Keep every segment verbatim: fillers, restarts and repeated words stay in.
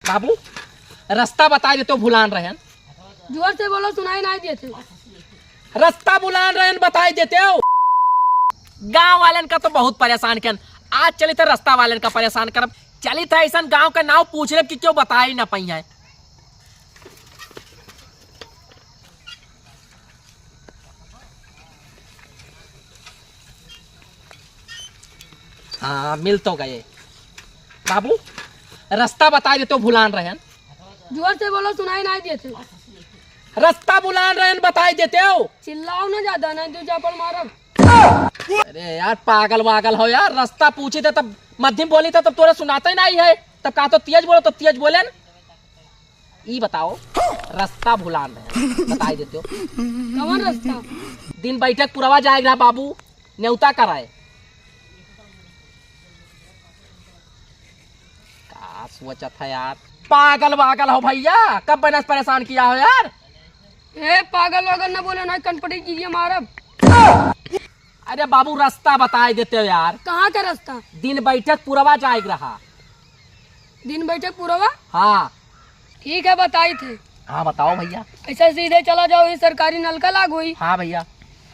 बाबू, रस्ता बताइ देतेउ, भुलान रहेन। जोर से बोलो, सुनाई नाहीं देत है। रस्ता भुलान रहेन, बताइ देतेउ। गाँव वालन का तो बहुत परेशान कियन, आज चलित है रस्ता वालन का परेशान करब। चलित है अइसन गाँव का नाव पूछ लेब कि केउ बताइ न पइहैं। हाँ, मिल तो गए। बाबू, रस्ता बताइ देतेउ, भुलान रहेन। जोर से बोलो, सुनाई नाहीं देत है। रस्ता भुलान रहेन, बताइ देतेउ। चिल्लाओ ना ज्यादा, नाहीं तो झापड़ मारब। अरे यार, पागल वागल हो यार, रस्ता पूछित है तब मध्यम बोलित है, तब तोरे सुनातै नाहीं है, तब कहा तो तेज बोलो, तब तेज बोलेन। ई बताओ, रस्ता भुलान रहेन, बताइ देतेउ। कौन रस्ता? दिन बइठक पुरवा जाइक रहा बाबू, नेउता कराए। का सोचत है यार, पागल वागल हो भइया, कब बना से परेशान किया हो यार। ए, पागल वागल न बोले, नाहीं कनपटी कीजिए मारब। अरे बाबू, रस्ता बताइ देतेउ यार। कहाँ का रस्ता? दिन बइठक पुरवा जाइक रहा। दिन बइठक पुरवा? हाँ। ठीक है, बताइत है। हाँ, बताओ भइया। अइसे सीधे चला जाओ, वहीं सरकारी नलका लाग होई। हाँ भइया।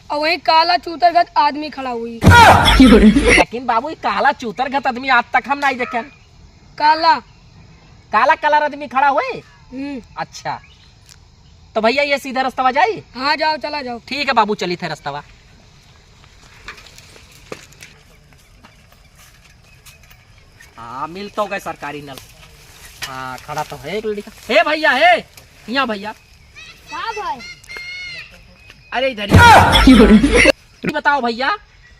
अउर वहीं काला चूतर घत आदमी खड़ा होई। लेकिन बाबू, ई काला चूतर घत आदमी आज तक हम नाहीं देखेन। काला। काला कलर आदमी खड़ा होई? हम्म। अच्छा, तो भइया, ये सीधा रस्तवा जाई? हाँ, जाओ, चला जाओ। ठीक है बाबू, चलित है रस्तवा। हाँ, मिल तो गए सरकारी नल। हाँ, खड़ा तो है एक लड़का। हे भइया, हे, हियाँ भइया। का भाई? अरे इधर ही। ई बताओ भइया,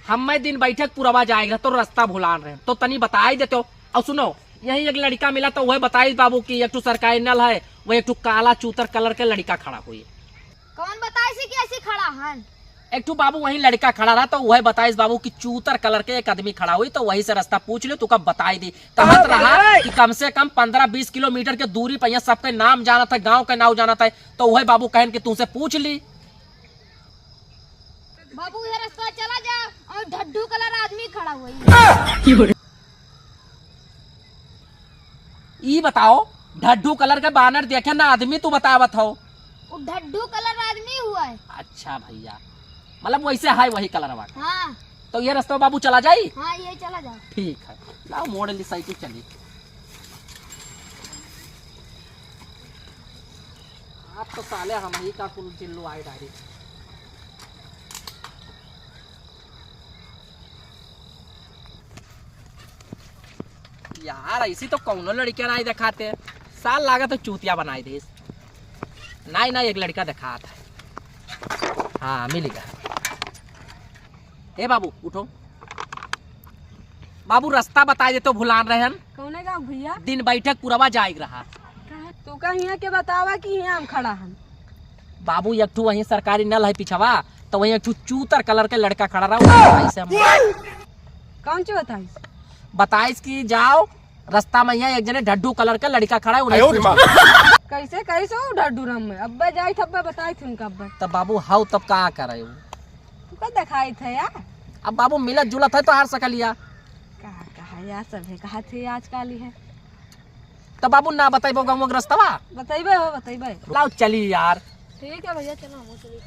हम्मै दिन बइठक पुरवा जाइक रहा तो रस्ता भुलान रहेन, तो तनी बताइ देतेउ। अउर सुनो, यहीं एक लड़का मिला तो उहै बताइस बाबू कि एक ठो सरकारी नल है, वहीं एक ठो काला चूतर कलर के लड़का खड़ा होई। कौन बताइस कि ऐसी खड़ा हन? एक ठो बाबू वहीं लड़का खड़ा रहा तो उहै बताइस बाबू कि चूतर कलर के एक आदमी खड़ा होई, तो वहीं से रस्ता पूछ लियो, तुका बताइ दी। कहत रहा कि कम से कम पन्द्रह बीस किलोमीटर के दूरी पे यहाँ सबके नाम जानत है, गाँव के नाम जानत है, तो उहै बाबू कहेन कि तुमसे पूछ ली। बाबू, इहे रस्ता चला जा अउर ढड्ढू कलर आदमी खड़ा होई। ई बताओ, ढड्ढू कलर के बानर देखे ना आदमी तू बतावत हो? वो ढड्ढू कलर आदमी हुआ है। अच्छा भइया, मतलब वैसे है वही कलरवा का। हाँ। तो ये रस्ता बाबू चला जाई? हाँ, ये चला जाओ। ठीक है, लाओ मोड़ ली साइकिल, चली। आज तो साले हम ही का कुल चिल्लो आए डायरी। यार, ऐसी तो कौनो लड़किया नाहीं देखाते, साल लागत है चूतिया बनाई देस। नाहीं, नाहीं, एक लड़का देखात है। हाँ, मिल गया। ए बाबू, उठो। बाबू, रस्ता बताइ देतो, भुलान रहेन। कौने गाँव भइया? दिन बैठक पुरवा जाइक रहा। कहाँ? तू का हियाँ के बतावा कि हियाँ हम खड़ा हन। बाबू, एक ठो वहीं सरकारी नल है पिछवा, तो वहीं एक ठो चूतर कलर के लड़का खड़ा रहा, बताइस हम। कौन ची बताइस? बताइस कि जाओ, रस्ता में यहाँ एक जने ढड्ढू कलर के लड़का खड़ा है, उन्हें आयो रे माँ। कैसे, कैसे हो ढड्ढू राम में? अब्बे जाइत, अब्बे बताइत उनका अब्बे। तब बाबू, हाउ तब का करे हो? तू का देखाइत है यार? अब बाबू, मिलत जुलत है तोहार सकलिया। का कहा यार, सभे कहा थे आजकल ही है। तब बाबू, ना बताइबो गाँव के रस्तवा? बताइबे हो, बताइबे। लाओ चली यार। ठीक है भइया, चलो हम चली।